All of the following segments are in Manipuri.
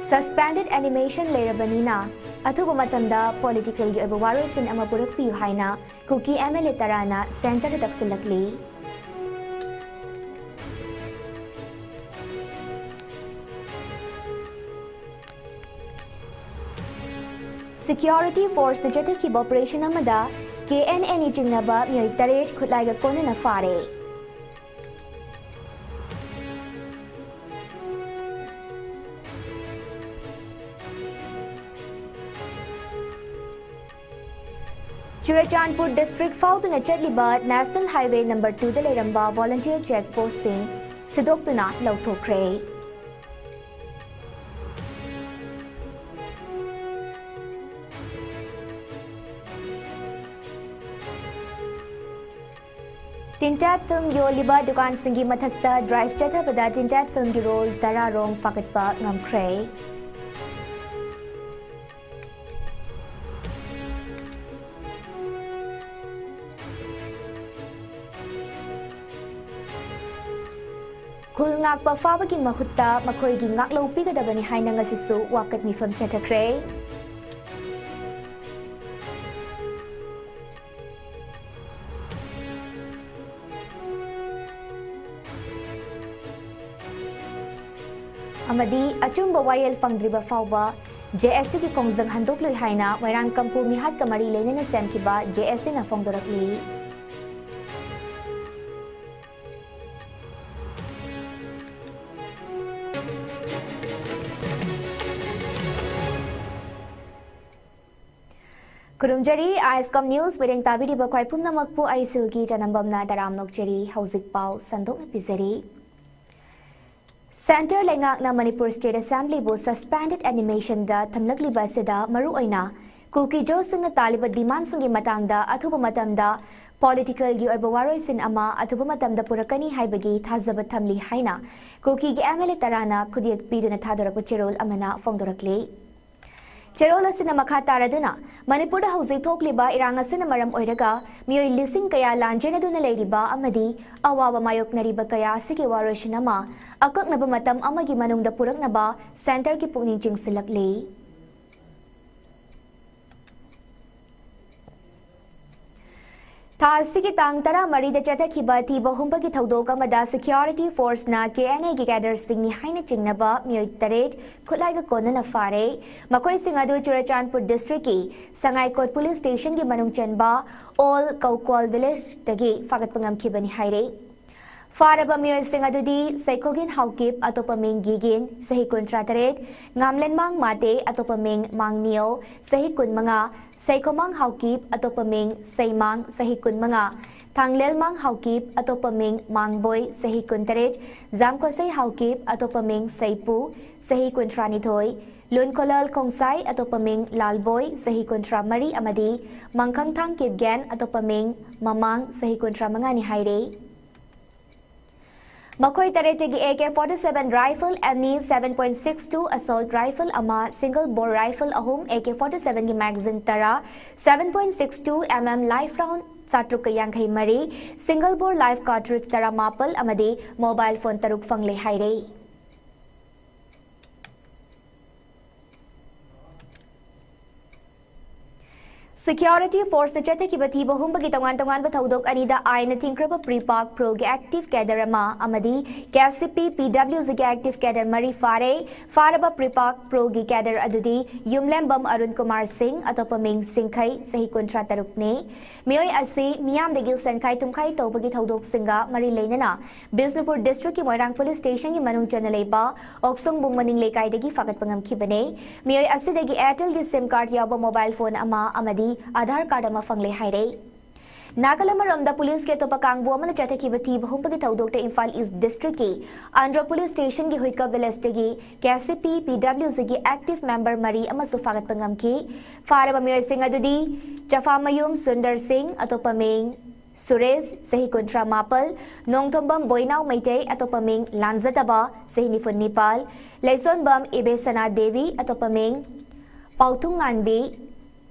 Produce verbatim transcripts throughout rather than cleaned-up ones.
Suspended animation ꯂꯩꯔꯕꯅꯤꯅ ꯑꯊꯨꯕ ꯃꯇꯝꯗ political ꯒꯤ ꯑꯣꯏꯕ ꯋꯥꯔꯣꯏꯁꯤꯟ ꯑꯃ ꯄꯨꯔꯛꯄꯤꯌꯨ ꯍꯥꯏꯅ ꯀꯨꯀꯤ M L A ꯇꯔꯥꯅ centre the ꯇꯛꯁꯤꯜꯂꯛꯂꯤ꯫ Security force ꯅ ꯆꯠꯊꯈꯤꯕ operation ꯑꯃꯗ K N A ꯅ ꯆꯤꯡꯅꯕ ꯃꯤꯑꯣꯏ ꯇꯔꯦꯠ ꯈꯨꯠꯂꯥꯏꯒ ꯀꯣꯟꯅꯅ ꯐꯥꯔꯦ꯫ ꯆꯨꯔꯆꯥꯟꯄꯨꯔ district ꯐꯥꯎꯗꯨꯅ ꯆꯠꯂꯤꯕ National Highway number two ꯗ ꯂꯩꯔꯝꯕ volunteer check post ꯁꯤꯡ ꯁꯤꯗꯣꯛꯇꯨꯅ ꯂꯧꯊꯣꯛꯈ꯭ꯔꯦ꯫ ꯇꯤꯟꯇꯥꯠ film ꯌꯣꯜꯂꯤꯕ ꯗꯨꯀꯥꯟꯁꯤꯡꯒꯤ ꯃꯊꯛꯇ drive ꯆꯠꯊꯕꯗ ꯇꯤꯟꯇꯥꯠ film ꯒꯤ roll ꯇꯔꯥ ꯔꯣꯝ ꯐꯥꯒꯠꯄ ꯉꯝꯈ꯭ꯔꯦ꯫ ꯈꯨꯜ ꯉꯥꯛꯄ ꯐꯥꯕꯒꯤ ꯃꯍꯨꯠꯇ ꯃꯈꯣꯏꯒꯤ ꯉꯥꯛꯂꯧ ꯄꯤꯒꯗꯕꯅꯤ ꯍꯥꯏꯅ ꯉꯁꯤꯁꯨ ꯋꯥꯀꯠ ꯃꯤꯐꯝ ꯆꯠꯊꯈ꯭ꯔꯦ꯫ ꯑꯃꯗꯤ ꯑꯆꯨꯝꯕ ꯋꯥꯌꯦꯜ ꯐꯪꯗ꯭ꯔꯤꯕ ꯐꯥꯎꯕ J S A ꯒꯤ ꯈꯣꯡꯖꯪ ꯍꯟꯗꯣꯛꯂꯣꯏ ꯍꯥꯏꯅ ꯃꯣꯏꯔꯥꯡꯀꯝꯄꯨ ꯃꯤꯍꯥꯠꯀ ꯃꯔꯤ ꯂꯩꯅꯅ ꯁꯦꯝꯈꯤꯕ J S A ꯅ ꯐꯣꯡꯗꯣꯔꯛꯂꯤ꯫ ꯈꯨꯔꯨꯝꯖꯔꯤ, I S C O M news ꯃꯤꯠꯌꯦꯡ ꯇꯥꯕꯤꯔꯤꯕ ꯈ꯭ꯋꯥꯏ ꯄꯨꯝꯅꯃꯛꯄꯨ ꯑꯩ ꯁꯤꯜꯒꯤ ꯆꯅꯝꯕꯝꯅ ꯇꯔꯥꯝ ꯅꯣꯛꯆꯔꯤ꯫ ꯍꯧꯖꯤꯛ ꯄꯥꯎ ꯁꯟꯗꯣꯛꯅ ꯄꯤꯖꯔꯤ꯫ Centre ꯂꯩꯉꯥꯛꯅ ꯃꯅꯤꯄꯨꯔ State Assembly ꯕꯨ suspended animation ꯗ ꯊꯝꯂꯛꯂꯤꯕ ꯑꯁꯤꯗ ꯃꯔꯨꯑꯣꯏꯅ ꯀꯨꯀꯤ ꯖꯣꯁꯤꯡꯅ ꯇꯥꯜꯂꯤꯕ demand ꯁꯤꯡꯒꯤ ꯃꯇꯥꯡꯗ ꯑꯊꯨꯕ ꯃꯇꯝꯗ political ꯒꯤ ꯑꯣꯏꯕ ꯋꯥꯔꯣꯏꯁꯤꯟ ꯑꯃ ꯑꯊꯨꯕ ꯃꯇꯝꯗ ꯄꯨꯔꯛꯀꯅꯤ ꯍꯥꯏꯕꯒꯤ ꯊꯥꯖꯕ ꯊꯝꯂꯤ ꯍꯥꯏꯅ ꯀꯨꯀꯤꯒꯤ M L A ꯇꯔꯥꯅ ꯈꯨꯗꯌꯦꯛ ꯄꯤꯗꯨꯅ ꯊꯥꯗꯣꯔꯛꯄ ꯆꯦꯔꯣꯜ ꯑꯃꯅ ꯐꯣꯡꯗꯣꯔꯛꯂꯤ꯫ ꯆꯦꯔꯣꯜ ꯑꯁꯤꯅ ꯃꯈꯥ ꯇꯥꯔꯗꯨꯅ, ꯃꯅꯤꯄꯨꯔꯗ ꯍꯧꯖꯤꯛ ꯊꯣꯛꯂꯤꯕ ꯏꯔꯥꯡ ꯑꯁꯤꯅ ꯃꯔꯝ ꯑꯣꯏꯔꯒ ꯃꯤꯑꯣꯏ ꯂꯤꯁꯤꯡ ꯀꯌꯥ ꯂꯥꯟꯖꯦꯟꯅꯗꯨꯅ ꯂꯩꯔꯤꯕ ꯑꯃꯗꯤ ꯑꯋꯥꯕ ꯃꯥꯌꯣꯛꯅꯔꯤꯕ ꯀꯌꯥ ꯑꯁꯤꯒꯤ ꯋꯥꯔꯣꯏꯁꯤꯟ ꯑꯃ ꯑꯀꯛꯅꯕ ꯃꯇꯝ ꯑꯃꯒꯤ ꯃꯅꯨꯡꯗ ꯄꯨꯔꯛꯅꯕ ꯁꯦꯟꯇꯔꯒꯤ ꯄꯨꯛꯅꯤꯡ ꯆꯤꯡꯁꯤꯜꯂꯛꯂꯤ꯫ ꯊꯥ ꯑꯁꯤꯒꯤ ꯇꯥꯡ ꯇꯔꯥꯃꯔꯤꯗ ꯆꯠꯊꯈꯤꯕ ꯊꯤꯕ ꯍꯨꯝꯕꯒꯤ ꯊꯧꯗꯣꯛ ꯑꯃꯗ security forceꯅ KNAꯒꯤ cadreꯁꯤꯡꯅꯤ ꯍꯥꯏꯅ ꯆꯤꯡꯅꯕ ꯃꯤꯑꯣꯏ ꯇꯔꯦꯠ ꯈꯨꯠꯂꯥꯏꯒ ꯀꯣꯟꯅꯅ ꯐꯥꯔꯦ꯫ ꯃꯈꯣꯏꯁꯤꯡ ꯑꯗꯨ ꯆꯨꯔꯆꯥꯟꯄꯨꯔ districtꯀꯤ ꯁꯉꯥꯏꯀꯣꯠ police stationꯒꯤ ꯃꯅꯨꯡ ꯆꯟꯕ ꯑꯣꯜ ꯀꯧꯀꯣꯜ villageꯇꯒꯤ ꯐꯥꯒꯠꯄ ꯉꯝꯈꯤꯕꯅꯤ ꯍꯥꯏꯔꯦ꯫ ꯐꯥꯔꯕ ꯃꯤꯑꯣꯏꯁꯤꯡ ꯑꯗꯨꯗꯤ ꯁꯩꯈꯣꯒꯤꯟ ꯍꯥꯎꯀꯤꯞ, ꯑꯇꯣꯞꯄ ꯃꯤꯡ ꯒꯤꯒꯤꯟ, ꯆꯍꯤ ꯀꯨꯟꯊ꯭ꯔꯥ ꯇꯔꯦꯠ, ꯉꯥꯝꯂꯦꯟꯃꯥꯡ ꯃꯥꯇꯦ, ꯑꯇꯣꯞꯄ ꯃꯤꯡ ꯃꯥꯡꯅꯤꯌꯧ, ꯆꯍꯤ ꯀꯨꯟꯃꯉꯥ, ꯁꯩꯈꯣꯃꯥꯡ ꯍꯥꯎꯀꯤꯞ, ꯑꯇꯣꯞꯄ ꯃꯤꯡ ꯁꯩꯃꯥꯡ, ꯆꯍꯤ ꯀꯨꯟꯃꯉꯥ, ꯊꯥꯡꯂꯦꯜꯃꯥꯡ ꯍꯥꯎꯀꯤꯞ, ꯑꯇꯣꯞꯄ ꯃꯤꯡ ꯃꯥꯡꯕꯣꯏ, ꯆꯍꯤ ꯀꯨꯟꯇꯔꯦꯠ, ꯖꯥꯝꯈꯣꯁꯩ ꯍꯥꯎꯀꯤꯞ, ꯑꯇꯣꯞꯄ ꯃꯤꯡ ꯁꯩꯄꯨ, ꯆꯍꯤ ꯀꯨꯟꯊ꯭ꯔꯥꯅꯤꯊꯣꯏ, ꯂꯨꯟꯈꯣꯂꯜ ꯈꯣꯡꯁꯥꯏ, ꯑꯇꯣꯞꯄ ꯃꯤꯡ ꯂꯥꯜꯕꯣꯏ, ꯆꯍꯤ ꯀꯨꯟꯊ꯭ꯔꯥ ꯃꯔꯤ, ꯑꯃꯗꯤ ꯃꯪꯈꯪꯊꯥꯡ ꯀꯤꯞꯒꯦꯟ, ꯑꯇꯣꯞꯄ ꯃꯤꯡ ꯃꯃꯥꯡ, ꯆꯍꯤ ꯀꯨꯟꯊ꯭ꯔꯥ ꯃꯉꯥꯅꯤ ꯍꯥꯏꯔꯦ꯫ ꯃꯈꯣꯏ ꯇꯔꯦꯠꯇꯒꯤ AK forty seven rifle ꯑꯅꯤ, seven point six two assault rifle ꯑꯃ, single bore rifle ꯑꯍꯨꯝ, AK forty sevenꯒꯤ magazine ꯇꯔꯥ, seven point six two MM live round ꯆꯥꯇ꯭ꯔꯨꯛꯀ ꯌꯥꯡꯈꯩ ꯃꯔꯤ, single bore live cartridge ꯇꯔꯥꯃꯥꯄꯜ ꯑꯃꯗꯤ mobile phone ꯇꯔꯨꯛ ꯐꯪꯂꯦ ꯍꯥꯏꯔꯦ꯫ Security forceꯅ ꯆꯠꯊꯈꯤꯕ ꯊꯤꯕ ꯍꯨꯝꯕꯒꯤ ꯇꯣꯉꯥꯟ ꯇꯣꯉꯥꯟꯕ ꯊꯧꯗꯣꯛ ꯑꯅꯤꯗ ꯑꯥꯏꯟꯅ ꯊꯤꯡꯈ꯭ꯔꯕ PREPAK proꯒꯤ active cadre ꯑꯃ ꯑꯃꯗꯤ KCP PWGꯒꯤ active cadre ꯃꯔꯤ ꯐꯥꯔꯦ꯫ ꯐꯥꯔꯕ PREPAK proꯒꯤ cadre ꯑꯗꯨꯗꯤ ꯌꯨꯝꯂꯦꯝꯕꯝ ꯑꯔꯨꯟ ꯀꯨꯃꯥꯔ ꯁꯤꯡ, ꯑꯇꯣꯞꯄ ꯃꯤꯡ ꯁꯤꯡꯈꯩ, ꯆꯍꯤ ꯀꯨꯟꯊ꯭ꯔꯥ ꯇꯔꯨꯛꯅꯤ꯫ ꯃꯤꯑꯣꯏ ꯑꯁꯤ ꯃꯤꯌꯥꯝꯗꯒꯤ ꯁꯦꯟꯈꯥꯏ ꯊꯨꯝꯈꯥꯏ ꯇꯧꯕꯒꯤ ꯊꯧꯗꯣꯛꯁꯤꯡꯒ ꯃꯔꯤ ꯂꯩꯅꯅ ꯕꯤꯁꯅꯨꯄꯨꯔ districtꯀꯤ ꯃꯣꯏꯔꯥꯡ police stationꯒꯤ ꯃꯅꯨꯡ ꯆꯟꯅ ꯂꯩꯕ ꯑꯣꯛꯁꯨꯡꯕꯨꯡ ꯃꯅꯤꯡ ꯂꯩꯀꯥꯏꯗꯒꯤ ꯐꯥꯒꯠꯄ ꯉꯝꯈꯤꯕꯅꯤ꯫ ꯃꯤꯑꯣꯏ ꯑꯁꯤꯗꯒꯤ Airtelꯒꯤ SIM card ꯌꯥꯎꯕ mobile phone ꯑꯃ ꯑꯃꯗꯤ Aadhaar card ꯑꯃ ꯐꯪꯂꯦ ꯍꯥꯏꯔꯦ꯫ ꯅꯥꯀꯜ ꯑꯃꯔꯣꯝꯗ policeꯀꯤ ꯑꯇꯣꯞꯄ ꯀꯥꯡꯕꯨ ꯑꯃꯅ ꯆꯠꯊꯈꯤꯕ ꯊꯤꯕ ꯍꯨꯝꯕꯒꯤ ꯊꯧꯗꯣꯛꯇ Imphal East districtꯀꯤ Andro police stationꯒꯤ ꯍꯨꯏꯀꯞ villageꯇꯒꯤ KCP PWGꯒꯤ active member ꯃꯔꯤ ꯑꯃꯁꯨ ꯐꯥꯒꯠꯄ ꯉꯝꯈꯤ꯫ ꯐꯥꯔꯕ ꯃꯤꯑꯣꯏꯁꯤꯡ ꯑꯗꯨꯗꯤ ꯆꯐꯥꯃꯌꯨꯝ ꯁꯨꯟꯗꯔ ꯁꯤꯡ, ꯑꯇꯣꯞꯄ ꯃꯤꯡ ꯁꯨꯔꯦꯁ, ꯆꯍꯤ ꯀꯨꯟꯊ꯭ꯔꯥ ꯃꯥꯄꯜ, ꯅꯣꯡꯊꯣꯝꯕꯝ ꯕꯣꯏꯅꯥꯎ ꯃꯩꯇꯩ, ꯑꯇꯣꯞꯄ ꯃꯤꯡ ꯂꯥꯟꯖꯗꯕ, ꯆꯍꯤ ꯅꯤꯐꯨ ꯅꯤꯄꯥꯜ, ꯂꯩꯁꯣꯟꯕꯝ ꯏꯕꯦꯁꯅꯥ ꯗꯦꯕꯤ, ꯑꯇꯣꯞꯄ ꯃꯤꯡ ꯄꯥꯎꯊꯨꯡ ꯉꯥꯟꯕꯤ,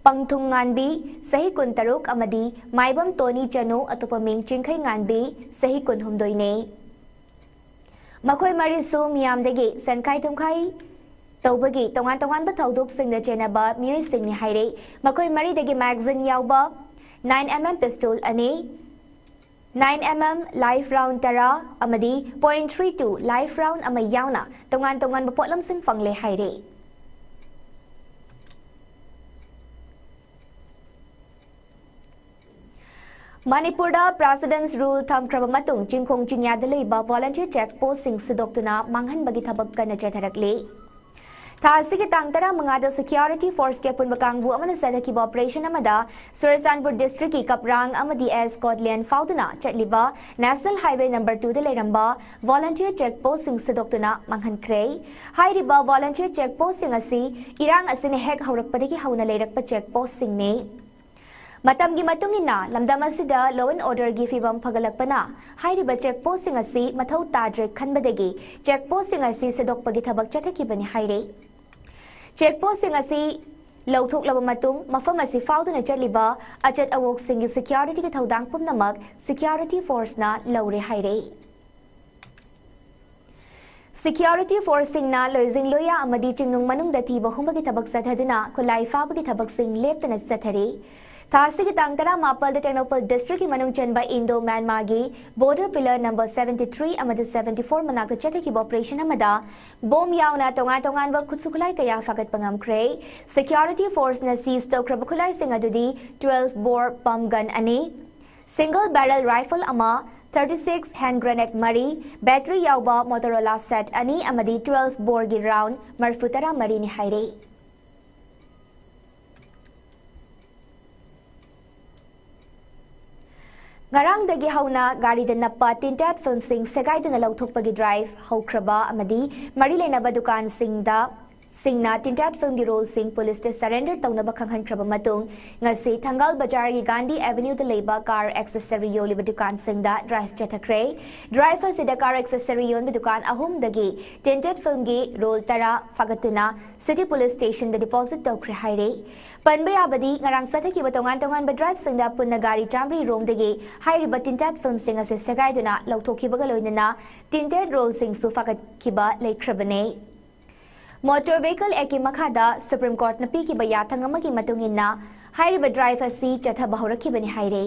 ꯄꯪꯊꯨꯡ ꯉꯥꯟꯕꯤ, ꯆꯍꯤ ꯀꯨꯟꯇꯔꯨꯛ ꯑꯃꯗꯤ ꯃꯥꯏꯕꯝ ꯇꯣꯅꯤ ꯆꯅꯨ, ꯑꯇꯣꯞꯄ ꯃꯤꯡ ꯆꯤꯡꯈꯩ ꯉꯥꯟꯕꯤ, ꯆꯍꯤ ꯀꯨꯟꯍꯨꯝꯗꯣꯏꯅꯤ꯫ ꯃꯈꯣꯏ ꯃꯔꯤꯁꯨ ꯃꯤꯌꯥꯝꯗꯒꯤ ꯁꯦꯟꯈꯥꯏ ꯊꯨꯝꯈꯥꯏ ꯇꯧꯕꯒꯤ ꯇꯣꯉꯥꯟ ꯇꯣꯉꯥꯟꯕ ꯊꯧꯗꯣꯛꯁꯤꯡꯗ ꯆꯦꯟꯅꯕ ꯃꯤꯑꯣꯏꯁꯤꯡꯅꯤ ꯍꯥꯏꯔꯤ꯫ ꯃꯈꯣꯏ ꯃꯔꯤꯗꯒꯤ magazine ꯌꯥꯎꯕ nine M M pistol ꯑꯅꯤ, nine M M live round ꯇꯔꯥ ꯑꯃꯗꯤ point three two live round ꯑꯃ ꯌꯥꯎꯅ ꯇꯣꯉꯥꯟ ꯇꯣꯉꯥꯟꯕ ꯄꯣꯠꯂꯝꯁꯤꯡ ꯐꯪꯂꯦ ꯍꯥꯏꯔꯤ꯫ ꯃꯅꯤꯄꯨꯔꯗ President's Rule ꯊꯝꯈ꯭ꯔꯕ ꯃꯇꯨꯡ ꯆꯤꯡꯈꯣꯡ ꯆꯤꯡꯌꯥꯗ ꯂꯩꯕ volunteer check postꯁꯤꯡ ꯁꯤꯗꯣꯛꯇꯨꯅ ꯃꯥꯡꯍꯟꯕꯒꯤ ꯊꯕꯛ ꯀꯟꯅ ꯆꯠꯊꯔꯛꯂꯤ꯫ ꯊꯥ ꯑꯁꯤꯒꯤ ꯇꯥꯡ ꯇꯔꯥꯃꯉꯥꯗ security forceꯀꯤ ꯑꯄꯨꯟꯕ ꯀꯥꯡꯕꯨ ꯑꯃꯅ ꯆꯠꯊꯈꯤꯕ operation ꯑꯃꯗ ꯆꯨꯔꯆꯥꯟꯄꯨꯔ districtꯀꯤ ꯀꯞꯔꯥꯡ ꯑꯃꯗꯤ S Kotland ꯐꯥꯎꯗꯨꯅ ꯆꯠꯂꯤꯕ National Highway number twoꯗ ꯂꯩꯔꯝꯕ volunteer check postꯁꯤꯡ ꯁꯤꯗꯣꯛꯇꯨꯅ ꯃꯥꯡꯍꯟꯈ꯭ꯔꯦ꯫ ꯍꯥꯏꯔꯤꯕ volunteer check postꯁꯤꯡ ꯑꯁꯤ ꯏꯔꯥꯡ ꯑꯁꯤꯅ ꯍꯦꯛ ꯍꯧꯔꯛꯄꯗꯒꯤ ꯍꯧꯅ ꯂꯩꯔꯛꯄ check postꯁꯤꯡꯅꯤ꯫ ꯃꯇꯝꯒꯤ ꯃꯇꯨꯡ ꯏꯟꯅ ꯂꯝꯗꯝ ꯑꯁꯤꯗ law and orderꯒꯤ ꯐꯤꯕꯝ ꯐꯒꯠꯂꯛꯄꯅ ꯍꯥꯏꯔꯤꯕ check postꯁꯤꯡ ꯑꯁꯤ ꯃꯊꯧ ꯇꯥꯗ꯭ꯔꯦ ꯈꯟꯕꯗꯒꯤ check postꯁꯤꯡ ꯑꯁꯤ ꯁꯤꯗꯣꯛꯄꯒꯤ ꯊꯕꯛ ꯆꯠꯊꯈꯤꯕꯅꯤ ꯍꯥꯏꯔꯤ꯫ Check postꯁꯤꯡ ꯑꯁꯤ ꯂꯧꯊꯣꯛꯂꯕ ꯃꯇꯨꯡ ꯃꯐꯝ ꯑꯁꯤ ꯐꯥꯎꯗꯨꯅ ꯆꯠꯂꯤꯕ ꯑꯆꯠ ꯑꯋꯣꯛꯁꯤꯡꯒꯤ securityꯒꯤ ꯊꯧꯗꯥꯡ ꯄꯨꯝꯅꯃꯛ security forceꯅ ꯂꯧꯔꯦ ꯍꯥꯏꯔꯤ꯫ Security forceꯁꯤꯡꯅ ꯂꯣꯏꯖꯤꯡ ꯂꯣꯏꯌꯥ ꯑꯃꯗꯤ ꯆꯤꯡꯅꯨꯡ ꯃꯅꯨꯡꯗ ꯊꯤꯕ ꯍꯨꯝꯕꯒꯤ ꯊꯕꯛ ꯆꯠꯊꯗꯨꯅ ꯈꯨꯠꯂꯥꯏ ꯐꯥꯕꯒꯤ ꯊꯕꯛꯁꯤꯡ ꯂꯦꯞꯇꯅ ꯆꯠꯊꯔꯤ꯫ ꯊꯥ ꯑꯁꯤꯒꯤ ꯇꯥꯡ ꯇꯔꯥꯃꯥꯄꯜꯗ ꯇꯦꯡꯅꯧꯄꯜ districtꯀꯤ ꯃꯅꯨꯡ ꯆꯟꯕ Indo Myanmarꯒꯤ border pillar number seventy three ꯑꯃꯗꯤ seventy four ꯃꯅꯥꯛꯇ ꯆꯠꯊꯈꯤꯕ operation ꯑꯃꯗ bomb ꯌꯥꯎꯅ ꯇꯣꯉꯥꯟ ꯇꯣꯉꯥꯟꯕ ꯈꯨꯠꯁꯨ ꯈꯨꯠꯂꯥꯏ ꯀꯌꯥ ꯐꯥꯒꯠꯄ ꯉꯝꯈ꯭ꯔꯦ꯫ Security forceꯅ seize ꯇꯧꯈ꯭ꯔꯕ ꯈꯨꯠꯂꯥꯏꯁꯤꯡ ꯑꯗꯨꯗꯤ twelve bore pump gun ꯑꯅꯤ, single barrel rifle ꯑꯃ, thirty six hand grenade ꯃꯔꯤ, battery ꯌꯥꯎꯕ Motorola set ꯑꯅꯤ ꯑꯃꯗꯤ twelve boreꯒꯤ round ꯃꯔꯤꯐꯨ ꯇꯔꯥ ꯃꯔꯤꯅꯤ ꯍꯥꯏꯔꯤ꯫ ꯉꯔꯥꯡꯗꯒꯤ ꯍꯧꯅ ꯒꯥꯔꯤꯗ ꯅꯞꯄ tinted filmꯁꯤꯡ ꯁꯦꯒꯥꯏꯗꯨꯅ ꯂꯧꯊꯣꯛꯄꯒꯤ drive ꯍꯧꯈ꯭ꯔꯕ ꯑꯃꯗꯤ ꯃꯔꯤ ꯂꯩꯅꯕ ꯗꯨꯀꯥꯟꯁꯤꯡꯗ ꯁꯤꯡꯅ ꯇꯤꯟꯇꯦꯠ ꯐꯤꯜꯝꯒꯤ ꯔꯣꯜꯁꯤꯡ ꯄꯨꯂꯤꯁꯇ ꯁꯔꯦꯟꯗꯔ ꯇꯧꯅꯕ ꯈꯪꯍꯟꯈ꯭ꯔꯕ ꯃꯇꯨꯡ, ꯉꯁꯤ ꯊꯪꯒꯥꯜ ꯕꯖꯥꯔꯒꯤ ꯒꯥꯟꯙꯤ ꯑꯦꯚꯦꯅ꯭ꯌꯨꯗ ꯂꯩꯕ ꯀꯥꯔ ꯑꯦꯛꯁꯦꯁꯔꯤ ꯌꯣꯜꯂꯤꯕ ꯗꯨꯀꯥꯟꯁꯤꯡꯗ ꯗ꯭ꯔꯥꯏꯚ ꯆꯠꯊꯈ꯭ꯔꯦ꯫ ꯗ꯭ꯔꯥꯏꯚ ꯑꯁꯤꯗ ꯀꯥꯔ ꯑꯦꯛꯁꯦꯁꯔꯤ ꯌꯣꯟꯕ ꯗꯨꯀꯥꯟ ꯑꯍꯨꯝꯗꯒꯤ ꯇꯤꯟꯇꯦꯠ ꯐꯤꯜꯝꯒꯤ ꯔꯣꯜ ꯇꯔꯥ ꯐꯥꯒꯠꯇꯨꯅ ꯁꯤꯇꯤ ꯄꯨꯂꯤꯁ ꯁ꯭ꯇꯦꯁꯟꯗ ꯗꯤꯄꯣꯖꯤꯠ ꯇꯧꯈ꯭ꯔꯦ ꯍꯥꯏꯔꯦ꯫ ꯄꯟꯕ ꯌꯥꯕꯗꯤ, ꯉꯔꯥꯡ ꯆꯠꯊꯈꯤꯕ ꯇꯣꯉꯥꯟ ꯇꯣꯉꯥꯟꯕ ꯗ꯭ꯔꯥꯏꯚꯁꯤꯡꯗ ꯄꯨꯟꯅ ꯒꯥꯔꯤ ꯆꯥꯃꯔꯤ ꯔꯣꯝꯗꯒꯤ ꯍꯥꯏꯔꯤꯕ ꯇꯤꯟꯇꯦꯠ ꯐꯤꯜꯝꯁꯤꯡ ꯑꯁꯤ ꯁꯦꯒꯥꯏꯗꯨꯅ ꯂꯧꯊꯣꯛꯈꯤꯕꯒ ꯂꯣꯏꯅꯅ ꯇꯤꯟꯇꯦꯠ ꯔꯣꯜꯁꯤꯡꯁꯨ ꯐꯥꯒꯠꯈꯤꯕ ꯂꯩꯈ꯭ꯔꯕꯅꯦ꯫ ꯃꯣꯇꯣꯔ ꯚꯦꯍꯤꯀꯜ ꯑꯦꯛꯀꯤ ꯃꯈꯥꯗ ꯁꯨꯄ꯭ꯔꯤꯝ ꯀꯣꯔꯠꯅ ꯄꯤꯈꯤꯕ ꯌꯥꯊꯪ ꯑꯃꯒꯤ ꯃꯇꯨꯡ ꯏꯟꯅ ꯍꯥꯏꯔꯤꯕ ꯗ꯭ꯔꯥꯏꯚ ꯑꯁꯤ ꯆꯠꯊꯕ ꯍꯧꯔꯛꯈꯤꯕꯅꯤ ꯍꯥꯏꯔꯦ꯫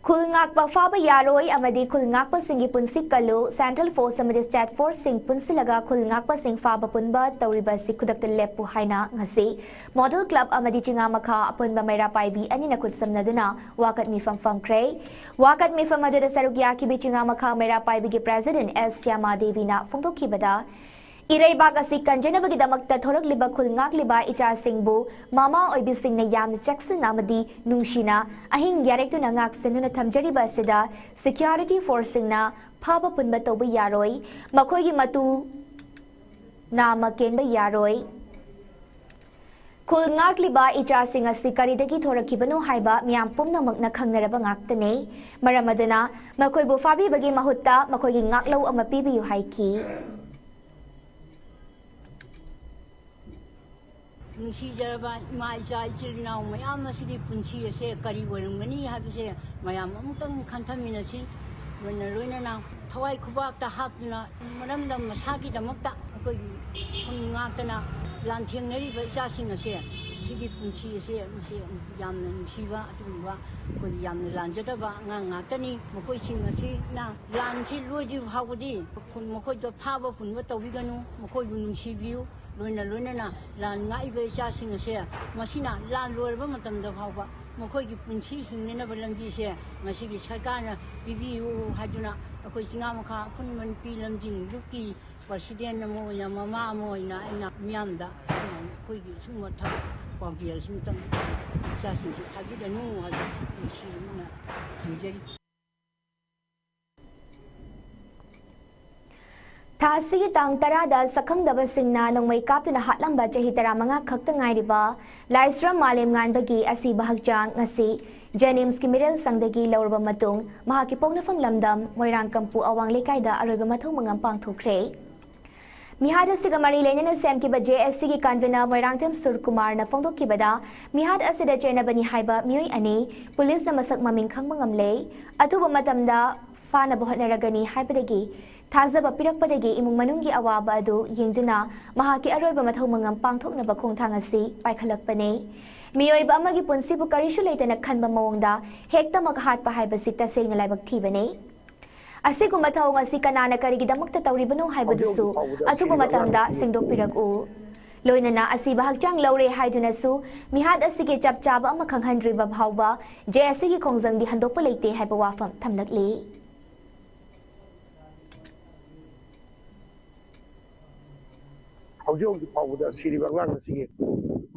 ꯈꯨꯜ ꯉꯥꯛꯄ ꯐꯥꯕ ꯌꯥꯔꯣꯏ ꯑꯃꯗꯤ ꯈꯨꯜ ꯉꯥꯛꯄꯁꯤꯡꯒꯤ ꯄꯨꯟꯁꯤ ꯀꯜꯂꯨ, ꯁꯦꯟꯇ꯭ꯔꯦꯜ ꯐꯣꯔꯁ ꯑꯃꯗꯤ ꯁ꯭ꯇꯦꯠ ꯐꯣꯔꯁꯁꯤꯡ ꯄꯨꯟꯁꯤꯜꯂꯒ ꯈꯨꯜ ꯉꯥꯛꯄꯁꯤꯡ ꯐꯥꯕ ꯄꯨꯟꯕ ꯇꯧꯔꯤꯕ ꯑꯁꯤ ꯈꯨꯗꯛꯇ ꯂꯦꯞꯄꯨ ꯍꯥꯏꯅ ꯉꯁꯤ ꯃꯣꯗꯦꯜ ꯀ꯭ꯂꯕ ꯑꯃꯗꯤ ꯆꯤꯉꯥ ꯃꯈꯥ ꯑꯄꯨꯟꯕ ꯃꯩꯔꯥ ꯄꯥꯏꯕꯤ ꯑꯅꯤꯅ ꯈꯨꯠꯁꯝꯅꯗꯨꯅ ꯋꯥꯀꯠ ꯃꯤꯐꯝ ꯐꯝꯈ꯭ꯔꯦ꯫ ꯋꯥꯀꯠ ꯃꯤꯐꯝ ꯑꯗꯨꯗ ꯁꯔꯨꯛ ꯌꯥꯈꯤꯕꯤ ꯆꯤꯉꯥ ꯃꯈꯥ ꯃꯩꯔꯥ ꯄꯥꯏꯕꯤꯒꯤ ꯄ꯭ꯔꯦꯁꯤꯗꯦꯟꯠ ꯑꯦꯁ ꯁ꯭ꯌꯥꯃꯥ ꯗꯦꯕꯤꯅ ꯐꯣꯡꯗꯣꯛꯈꯤꯕꯗ, ꯏꯔꯩꯕꯥꯛ ꯑꯁꯤ ꯀꯟꯖꯅꯕꯒꯤꯗꯃꯛꯇ ꯊꯣꯔꯛꯂꯤꯕ ꯈꯨꯜ ꯉꯥꯛꯂꯤꯕ ꯏꯆꯥꯁꯤꯡꯕꯨ ꯃꯃꯥ ꯑꯣꯏꯕꯤꯁꯤꯡꯅ ꯌꯥꯝꯅ ꯆꯦꯛꯁꯤꯟꯅ ꯑꯃꯗꯤ ꯅꯨꯡꯁꯤꯅ ꯑꯍꯤꯡ ꯌꯥꯔꯦꯛꯇꯨꯅ ꯉꯥꯛꯁꯦꯟꯗꯨꯅ ꯊꯝꯖꯔꯤꯕ ꯑꯁꯤꯗ ꯁꯦꯀ꯭ꯌꯨꯔꯤꯇꯤ ꯐꯣꯔꯁꯁꯤꯡꯅ ꯐꯥꯕ ꯄꯨꯟꯕ ꯇꯧꯕ ꯌꯥꯔꯣꯏ꯫ ꯃꯈꯣꯏꯒꯤ ꯃꯇꯨ ꯅꯥꯃ ꯀꯦꯟꯕ ꯌꯥꯔꯣꯏ꯫ ꯈꯨꯜ ꯉꯥꯛꯂꯤꯕ ꯏꯆꯥꯁꯤꯡ ꯑꯁꯤ ꯀꯔꯤꯗꯒꯤ ꯊꯣꯔꯛꯈꯤꯕꯅꯣ ꯍꯥꯏꯕ ꯃꯤꯌꯥꯝ ꯄꯨꯝꯅꯃꯛꯅ ꯈꯪꯅꯔꯕ ꯉꯥꯛꯇꯅꯤ꯫ ꯃꯔꯝ ꯑꯗꯨꯅ ꯃꯈꯣꯏꯕꯨ ꯐꯥꯕꯤꯕꯒꯤ ꯃꯍꯨꯠꯇ ꯃꯈꯣꯏꯒꯤ ꯉꯥꯛꯂꯧ ꯑꯃ ꯄꯤꯕꯤꯌꯨ ꯍꯥꯏꯈꯤ꯫ ꯅꯨꯡꯁꯤꯖꯔꯕ ꯏꯃꯥ ꯏꯆꯥ ꯏꯆꯤꯜ ꯏꯅꯥꯎ ꯃꯌꯥꯝ ꯑꯁꯤꯒꯤ ꯄꯨꯟꯁꯤ ꯑꯁꯦ ꯀꯔꯤ ꯑꯣꯏꯔꯝꯒꯅꯤ ꯍꯥꯏꯕꯁꯦ ꯃꯌꯥꯝ ꯑꯃꯨꯛꯇꯪ ꯈꯟꯊꯃꯤꯟꯅꯁꯤ꯫ ꯂꯣꯏꯅ ꯂꯣꯏꯅꯅ ꯊꯋꯥꯏ ꯈꯨꯕꯥꯛꯇ ꯍꯥꯞꯇꯨꯅ ꯃꯔꯝꯗꯝ ꯃꯁꯥꯒꯤꯗꯃꯛꯇ ꯑꯩꯈꯣꯏꯒꯤ ꯈꯨꯟ ꯉꯥꯛꯇꯅ ꯂꯥꯟꯊꯦꯡꯅꯔꯤꯕ ꯏꯆꯥꯁꯤꯡ ꯑꯁꯦ, ꯁꯤꯒꯤ ꯄꯨꯟꯁꯤ ꯑꯁꯦ ꯃꯁꯤ ꯌꯥꯝꯅ ꯅꯨꯡꯁꯤꯕ, ꯑꯗꯨꯒꯨꯝꯕ ꯑꯩꯈꯣꯏꯒꯤ ꯌꯥꯝꯅ ꯂꯥꯟꯖꯗꯕ ꯑꯉꯥꯡ ꯉꯥꯛꯇꯅꯤ꯫ ꯃꯈꯣꯏꯁꯤꯡ ꯑꯁꯤꯅ ꯂꯥꯟꯁꯤ ꯂꯣꯏꯗ꯭ꯔꯤꯕ ꯐꯥꯎꯕꯗꯤ ꯃꯈꯣꯏꯗ ꯐꯥꯕ ꯄꯨꯟꯕ ꯇꯧꯕꯤꯒꯅꯨ, ꯃꯈꯣꯏꯕꯨ ꯅꯨꯡꯁꯤꯕꯤꯌꯨ꯫ ꯂꯣꯏꯅ ꯂꯣꯏꯅꯅ ꯂꯥꯟ ꯉꯥꯛꯏꯕ ꯏꯆꯥꯁꯤꯡ ꯑꯁꯦ ꯃꯁꯤꯅ ꯂꯥꯟ ꯂꯣꯏꯔꯕ ꯃꯇꯝꯗ ꯐꯥꯎꯕ ꯃꯈꯣꯏꯒꯤ ꯄꯨꯟꯁꯤ ꯍꯤꯡꯅꯅꯕ ꯂꯝꯕꯤꯁꯦ ꯉꯁꯤꯒꯤ ꯁꯔꯀꯥꯔꯅ ꯄꯤꯕꯤꯌꯨ ꯍꯥꯏꯗꯨꯅ ꯑꯩꯈꯣꯏ ꯆꯤꯉꯥ ꯃꯈꯥ ꯑꯄꯨꯟꯕ ꯅꯨꯄꯤ ꯂꯝꯖꯤꯡ ꯂꯨꯞꯀꯤ ꯄ꯭ꯔꯁꯤꯗꯦꯟ ꯑꯃ ꯑꯣꯏꯅ, ꯃꯃꯥ ꯑꯃ ꯑꯣꯏꯅ ꯑꯩꯅ ꯃꯤꯌꯥꯝꯗ ꯑꯩꯈꯣꯏꯒꯤ ꯁꯤꯒꯨꯝꯕ ꯊꯕꯛ ꯄꯥꯎꯖꯦꯜ ꯁꯤꯃꯇꯪ ꯏꯆꯥꯁꯤꯡꯁꯤ ꯊꯥꯕꯤꯔꯅꯨ ꯍꯥꯏꯕ ꯅꯨꯡꯁꯤꯅ ꯊꯝꯖꯔꯤ꯫ ꯊꯥ ꯑꯁꯤꯒꯤ ꯇꯥꯡ ꯇꯔꯥꯗ ꯁꯛꯈꯪꯗꯕꯁꯤꯡꯅ ꯅꯣꯡꯃꯩ ꯀꯥꯞꯇꯨꯅ ꯍꯥꯠꯂꯝꯕ ꯆꯍꯤ ꯇꯔꯥꯃꯉꯥ ꯈꯛꯇ ꯉꯥꯏꯔꯤꯕ ꯂꯥꯏꯁ꯭ꯔꯝ ꯃꯥꯂꯦꯝꯉꯥꯟꯕꯒꯤ ꯑꯁꯤꯕ ꯍꯛꯆꯥꯡ ꯉꯁꯤ ꯖꯦꯅꯤꯝꯁꯀꯤ ꯃꯤꯔꯦꯜ ꯁꯪꯗꯒꯤ ꯂꯧꯔꯕ ꯃꯇꯨꯡ ꯃꯍꯥꯛꯀꯤ ꯄꯣꯛꯅꯐꯝ ꯂꯝꯗꯝ ꯃꯣꯏꯔꯥꯡ ꯀꯝꯄꯨ ꯑꯋꯥꯡ ꯂꯩꯀꯥꯏꯗ ꯑꯔꯣꯏꯕ ꯃꯊꯧ ꯃꯉꯝ ꯄꯥꯡꯊꯣꯛꯈ꯭ꯔꯦ꯫ ꯃꯤꯍꯥꯠ ꯑꯁꯤꯒ ꯃꯔꯤ ꯂꯩꯅꯅ ꯁꯦꯝꯈꯤꯕ ꯖꯦ ꯑꯦꯁ ꯁꯤꯒꯤ ꯀꯟꯚꯤꯅꯔ ꯃꯣꯏꯔꯥꯡꯊꯦꯝ ꯁꯨꯔꯀꯨꯃꯥꯔꯅ ꯐꯣꯡꯗꯣꯛꯈꯤꯕꯗ, ꯃꯤꯍꯥꯠ ꯑꯁꯤꯗ ꯆꯦꯟꯅꯕꯅꯤ ꯍꯥꯏꯕ ꯃꯤꯑꯣꯏ ꯑꯅꯤ ꯄꯨꯂꯤꯁꯅ ꯃꯁꯛ ꯃꯃꯤꯡ ꯈꯪꯕ ꯉꯝꯂꯦ꯫ ꯑꯊꯨꯕ ꯃꯇꯝꯗ ꯐꯥꯅꯕ ꯍꯣꯠꯅꯔꯒꯅꯤ ꯍꯥꯏꯕꯗꯒꯤ ꯊꯥꯖꯕ ꯄꯤꯔꯛꯄꯗꯒꯤ ꯏꯃꯨꯡ ꯃꯅꯨꯡꯒꯤ ꯑꯋꯥꯕ ꯑꯗꯨ ꯌꯦꯡꯗꯨꯅ ꯃꯍꯥꯛꯀꯤ ꯑꯔꯣꯏꯕ ꯃꯊꯧ ꯃꯉꯝ ꯄꯥꯡꯊꯣꯛꯅꯕ ꯈꯣꯡꯊꯥꯡ ꯑꯁꯤ ꯄꯥꯏꯈꯠꯂꯛꯄꯅꯤ꯫ ꯃꯤꯑꯣꯏꯕ ꯑꯃꯒꯤ ꯄꯨꯟꯁꯤꯕꯨ ꯀꯔꯤꯁꯨ ꯂꯩꯇꯅ ꯈꯟꯕ ꯃꯑꯣꯡꯗ ꯍꯦꯛꯇꯃꯛ ꯍꯥꯠꯄ ꯍꯥꯏꯕꯁꯤ ꯇꯁꯦꯡꯅ ꯂꯥꯏꯕꯛ ꯊꯤꯕꯅꯤ꯫ ꯑꯁꯤꯒꯨꯝꯕ ꯊꯧꯑꯣꯡ ꯑꯁꯤ ꯀꯅꯥꯅ ꯀꯔꯤꯒꯤꯗꯃꯛꯇ ꯇꯧꯔꯤꯕꯅꯣ ꯍꯥꯏꯕꯗꯨꯁꯨ ꯍꯧꯖꯤꯛ ꯍꯧꯖꯤꯛ ꯐꯥꯎꯕꯗ ꯑꯊꯨꯕ ꯁꯤꯔꯤꯕ ꯃꯇꯝꯗ ꯑꯉꯥꯡ ꯑꯁꯤꯒꯤ ꯁꯦꯡꯗꯣꯛꯄꯤꯔꯛꯎ꯫ ꯂꯣꯏꯅꯅ ꯑꯁꯤꯕ ꯍꯛꯆꯥꯡ ꯂꯧꯔꯦ ꯍꯥꯏꯗꯨꯅꯁꯨ ꯃꯤꯍꯥꯠ ꯑꯁꯤꯒꯤ ꯆꯞ ꯆꯥꯕ ꯑꯃ ꯈꯪꯍꯟꯗ꯭ꯔꯤꯕ ꯐꯥꯎꯕ ꯖꯦ ꯑꯦꯁ ꯁꯤꯒꯤ ꯈꯣꯡꯖꯪꯗꯤ ꯍꯟꯗꯣꯛꯄ ꯂꯩꯇꯦ ꯍꯥꯏꯕ ꯋꯥꯐꯝ ꯊꯝꯂꯛꯂꯤ꯫ ꯍꯧꯖꯤꯛ ꯍꯧꯖꯤꯛ ꯐꯥꯎꯕꯗ ꯁꯤꯔꯤꯕ ꯑꯉꯥꯡ ꯑꯁꯤꯒꯤ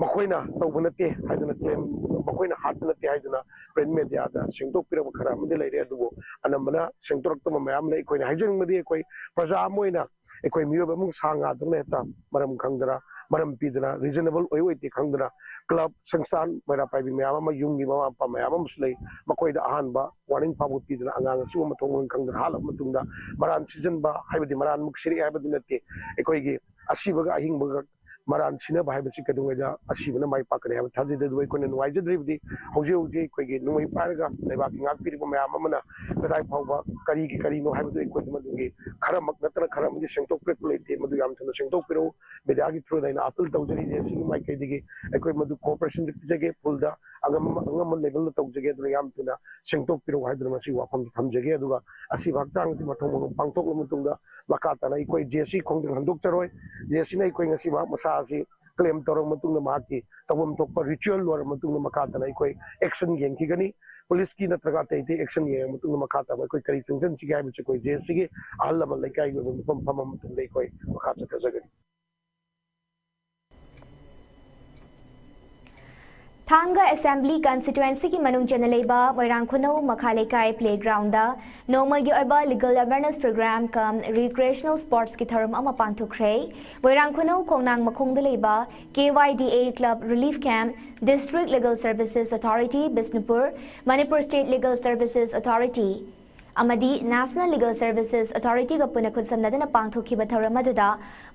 ꯃꯈꯣꯏꯅ ꯇꯧꯕ ꯅꯠꯇꯦ ꯍꯥꯏꯗꯨꯅ ꯀ꯭ꯂꯦꯝ, ꯃꯈꯣꯏꯅ ꯍꯥꯠꯄ ꯅꯠꯇꯦ ꯍꯥꯏꯗꯨꯅ ꯄ꯭ꯔꯤꯟꯠ ꯃꯦꯗꯤꯌꯥꯗ ꯁꯦꯡꯗꯣꯛꯄꯤꯔꯕ ꯈꯔ ꯑꯃꯗꯤ ꯂꯩꯔꯦ꯫ ꯑꯗꯨꯕꯨ ꯑꯅꯝꯕꯅ ꯁꯦꯡꯗꯣꯔꯛꯇꯕ ꯃꯌꯥꯝ ꯂꯩ꯫ ꯑꯩꯈꯣꯏꯅ ꯍꯥꯏꯖꯅꯤꯡꯕꯗꯤ, ꯑꯩꯈꯣꯏ ꯄ꯭ꯔꯖꯥ ꯑꯃ ꯑꯣꯏꯅ ꯑꯩꯈꯣꯏ ꯃꯤꯑꯣꯏꯕ ꯑꯃꯒ ꯁꯥ ꯉꯥꯗꯧꯅ ꯍꯦꯛꯇ ꯃꯔꯝ ꯈꯪꯗꯅ, ꯃꯔꯝ ꯄꯤꯗꯅ, ꯔꯤꯖꯅꯦꯕꯜ ꯑꯣꯏ ꯑꯣꯏꯗꯦ ꯈꯪꯗꯅ, ꯀ꯭ꯂꯕ, ꯁꯪꯁꯊꯥꯟ, ꯃꯩꯔꯥ ꯄꯥꯏꯕꯤ ꯃꯌꯥꯝ ꯑꯃ, ꯌꯨꯝꯒꯤ ꯃꯃꯥ ꯃꯄꯥ ꯃꯌꯥꯝ ꯑꯃꯁꯨ ꯂꯩ꯫ ꯃꯈꯣꯏꯗ ꯑꯍꯥꯟꯕ ꯋꯥꯔꯅꯤꯡ ꯐꯥꯎꯕ ꯄꯤꯗꯅ, ꯑꯉꯥꯡ ꯑꯁꯤꯕꯨ ꯃꯊꯣꯡ ꯃꯔꯝ ꯈꯪꯗꯅ ꯍꯥꯠꯂꯕ ꯃꯇꯨꯡꯗ, ꯃꯔꯥꯟ ꯁꯤꯖꯤꯟꯕ ꯍꯥꯏꯕꯗꯤ ꯃꯔꯥꯟꯃꯛ ꯁꯤꯔꯛꯑꯦ ꯍꯥꯏꯕꯗꯤ ꯅꯠꯇꯦ꯫ ꯑꯩꯈꯣꯏꯒꯤ ꯑꯁꯤꯕꯒ ꯑꯍꯤꯡꯕꯒ ꯃꯔꯥꯟ ꯁꯤꯅꯕ ꯍꯥꯏꯕꯁꯤ ꯀꯩꯗꯧꯉꯩꯗ ꯑꯁꯤꯕꯅ ꯃꯥꯏ ꯄꯥꯛꯀꯅꯤ ꯍꯥꯏꯕ ꯊꯥꯖꯗꯦ꯫ ꯑꯗꯨꯕꯨ ꯑꯩꯈꯣꯏꯅ ꯅꯨꯡꯉꯥꯏꯖꯗ꯭ꯔꯤꯕꯗꯤ, ꯍꯧꯖꯤꯛ ꯍꯧꯖꯤꯛ ꯑꯩꯈꯣꯏꯒꯤ ꯅꯣꯡꯃꯩ ꯄꯥꯏꯔꯒ ꯂꯩꯕꯥꯛꯀꯤ ꯉꯥꯛꯄꯤꯔꯤꯕ ꯃꯌꯥꯝ ꯑꯃꯅ ꯀꯗꯥꯏ ꯐꯥꯎꯕ ꯀꯔꯤꯒꯤ ꯀꯔꯤꯅꯣ ꯍꯥꯏꯕꯗꯨ ꯑꯩꯈꯣꯏꯗ ꯃꯗꯨꯒꯤ ꯈꯔꯃꯛ ꯅꯠꯇꯅ ꯈꯔ ꯑꯃꯗꯤ ꯁꯦꯡꯗꯣꯛꯄꯤꯔꯛꯄ ꯂꯩꯇꯦ꯫ ꯃꯗꯨ ꯌꯥꯝ ꯊꯨꯅ ꯁꯦꯡꯗꯣꯛꯄꯤꯔꯛꯎ꯫ ꯃꯦꯗꯤꯌꯥꯒꯤ ꯊ꯭ꯔꯨꯗ ꯑꯩꯅ ꯑꯥꯄꯤꯜ ꯇꯧꯖꯔꯤꯁꯦ꯫ ꯑꯁꯤꯒꯤ ꯃꯥꯏꯀꯩꯗꯒꯤ ꯑꯩꯈꯣꯏ ꯃꯗꯨ ꯀꯣꯑꯣꯄꯔꯦꯁꯟ ꯄꯤꯖꯒꯦ, ꯐꯨꯜꯗ ꯑꯉꯝ ꯑꯉꯝꯕ ꯂꯦꯚꯦꯜꯗ ꯇꯧꯖꯒꯦ꯫ ꯑꯗꯨꯅ ꯌꯥꯝ ꯊꯨꯅ ꯁꯦꯡꯗꯣꯛꯄꯤꯔꯛꯎ ꯍꯥꯏꯗꯨꯅ ꯃꯁꯤ ꯋꯥꯐꯝꯗꯨ ꯊꯝꯖꯒꯦ꯫ ꯑꯗꯨꯒ ꯑꯁꯤꯕ ꯍꯛꯆꯥꯡ ꯑꯁꯤ ꯃꯊꯧ ꯃꯉꯝ ꯄꯥꯡꯊꯣꯛꯂꯕ ꯃꯇꯨꯡꯗ, ꯃꯈꯥ ꯇꯥꯅ ꯑꯩꯈꯣꯏ ꯖꯦ ꯑꯦꯁ ꯁꯤ ꯈꯣꯡꯖꯪ ꯍꯟꯗꯣꯛꯆꯔꯣꯏ꯫ ꯖꯦ ꯑꯦꯁ ꯁꯤꯅ ꯑꯩꯈꯣꯏ ꯉꯁꯤ ꯃꯍꯥꯛ ꯃꯁꯥ ꯑꯁꯤ ꯀ꯭ꯂꯦꯝ ꯇꯧꯔꯕ ꯃꯇꯨꯡꯗ, ꯃꯍꯥꯛꯀꯤ ꯇꯧꯐꯝ ꯊꯣꯛꯄ ꯔꯤꯆꯨꯋꯦꯜ ꯂꯣꯏꯔꯕ ꯃꯇꯨꯡꯗ, ꯃꯈꯥ ꯇꯥꯅ ꯑꯩꯈꯣꯏ ꯑꯦꯛꯁꯟ ꯌꯦꯡꯈꯤꯒꯅꯤ꯫ ꯄꯨꯂꯤꯁꯀꯤ ꯅꯠꯇ꯭ꯔꯒ ꯑꯇꯩ ꯑꯇꯩ ꯑꯦꯛꯁꯟ ꯌꯦꯡꯉꯕ ꯃꯇꯨꯡꯗ, ꯃꯈꯥ ꯇꯥꯕ ꯑꯩꯈꯣꯏ ꯀꯔꯤ ꯆꯪꯁꯤꯟꯁꯤꯒꯦ ꯍꯥꯏꯕꯁꯤ ꯑꯩꯈꯣꯏ ꯖꯦ ꯑꯦꯁ ꯁꯤꯒꯤ ꯑꯍꯜ ꯂꯃꯟ ꯂꯩꯀꯥꯏꯒꯤ ꯑꯣꯏꯕ ꯃꯐꯝ ꯐꯝꯃ ꯃꯇꯨꯡꯗ ꯑꯩꯈꯣꯏ ꯃꯈꯥ ꯆꯠꯊꯖꯒꯅꯤ꯫ ꯊꯥꯡꯒ ꯑꯦꯁꯦꯝꯕ꯭ꯂꯤ ꯀꯟꯁꯇꯤꯇ꯭ꯋꯦꯟꯁꯤꯒꯤ ꯃꯅꯨꯡ ꯆꯟꯅ ꯂꯩꯕ ꯃꯣꯏꯔꯥꯡ ꯈꯨꯅꯧ ꯃꯈꯥ ꯂꯩꯀꯥꯏ ꯄ꯭ꯂꯦꯒ꯭ꯔꯥꯎꯟꯗ ꯅꯣꯡꯃꯒꯤ ꯑꯣꯏꯕ legal awareness programme cum recreational ꯁ꯭ꯄꯣꯔꯠꯁꯀꯤ ꯊꯧꯔꯝ ꯑꯃ ꯄꯥꯡꯊꯣꯛꯈ꯭ꯔꯦ꯫ ꯃꯣꯏꯔꯥꯡ ꯈꯨꯅꯧ ꯈꯣꯡꯅꯥꯡ ꯃꯈꯣꯡꯗ ꯂꯩꯕ K Y D A club relief camp, district legal services authority Bishnupur, Manipur state legal services authority ꯑꯃꯗꯤ ꯅꯦꯁꯅꯦꯜ ꯂꯤꯒꯜ ꯁꯔꯚꯤꯁꯦꯁ ꯑꯣꯊꯣꯔꯤꯇꯤꯒ ꯄꯨꯟꯅ ꯈꯨꯠꯁꯝꯅꯗꯨꯅ ꯄꯥꯡꯊꯣꯛꯈꯤꯕ ꯊꯧꯔꯝ ꯑꯗꯨꯗ